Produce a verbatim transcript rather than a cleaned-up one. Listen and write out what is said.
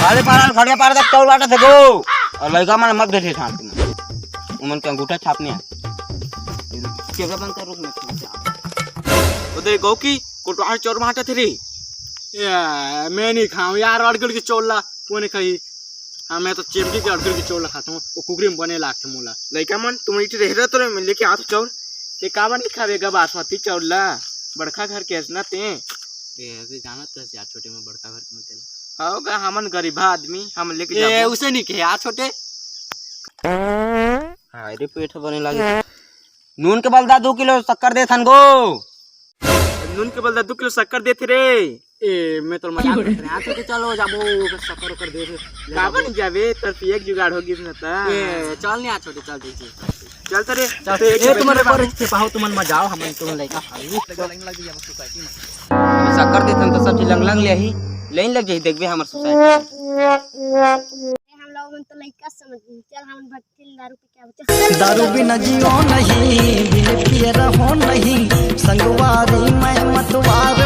अरे पारा, खड़िया पारा तक चौर बांटत हे गो। अउ लइका मन मत भेजे छांट के। उमन के अंगूठा छाप नइ आय। कैमरा बंद कर, रुक, मैं ओ दे गो कि कोटवार चौर बांटत हे रे। ए, मैं नइ खांव यार, अड़गड़ के चौर ला। कोने खाही? हाँ, मैं तो चेमकी के अड़गड़ के चौर ला खाथंव। ओ कुकरी म बने लागथे मोला। लइका मन, तुमन इठे रहे रहो तो मैं लेके आथंव चौर। ते काबर नइ खाबे गा बासमती चौर ला? बड़का घर के हस ना ते। ए, अभी जानत हस यार, छोटे में बड़का घर के होथे। हव गा, हमन गरीबा आदमी, हमन लेके ए, जाबो। उसे नइ कहे यार, छोटे। हाय रे, पेट बने लागे। नून के बलदा दू किलो शक्कर देथन गो। नून के बलदा दू किलो शक्कर देथे रे। ए, मैं तोर मजाक करत रहें। हाँ, छोटे, चलो, जाबो, ओकर शक्कर ओकर दे दे। काबर नइ जाबे? तोर पिए के जुगाड़ हो गिस न त। ए, चल नइ, आ छोटे, चल, चल, चल। चल त रे। चल, तो एक ए, तुमन ऊपर से पाहो, तुमन मत जाओ, हमन तुमन लइका खाली। शक्कर देथन त सब चीज लंग लंग ले आही, लाइन लग जाही, देखबे हमर सोसाइटी में। हम लोग मन तो लइका समझ, चल, हमन भट्टी दारू पी के आबो, चल। दारू बिना जियो नहीं, बिन पिए रहो नहीं, संगवारी मैं मतवार